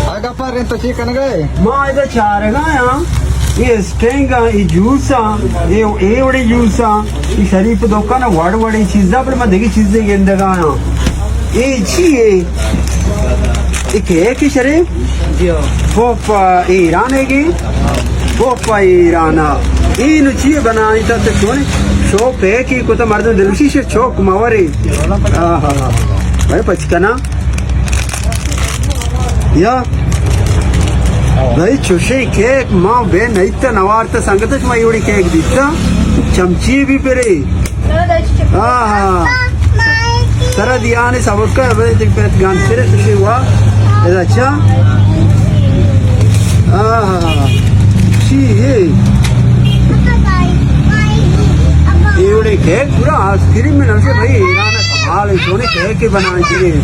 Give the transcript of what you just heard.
اگا پر تو چی کنگا ئے؟ ما ادا چارگا آں، اے اسٹنگ آں، اے جوس آں، اے، اے وڑیں جوس آں، اے شریف دکان وڑ وڑیں چیزاں، بلے ما دگہ چیزے گندگا آں۔ اے چی اے؟ اے کیک اے شریف؟ جی ہاں۔ پوپا ایران ئیگ اے؟ پوپا ایران آ۔ اے نو چی بنائینتا تو چونے؟ شو پیک اے کتا، مردم دلوشی شے چوک مورے۔ آہا۔ بھائی پچ کنا۔ یا۔ بھائی چوشے کیک ما بے نیتا نوارتا سنگت، شما ایوڑی کیک دیتا۔ چمچی بھی پرے۔ آہا۔ سرا دیانے سبق کا بھائی، دیکھ پیت گان سرے چوشے ہوا۔ ادا اچھا۔ آہا۔ چی اے؟ ایوڑے کیک پورا آئس کریم میں نوشے بھائی، ایران کمال اے، چونے کیک بنائینتے۔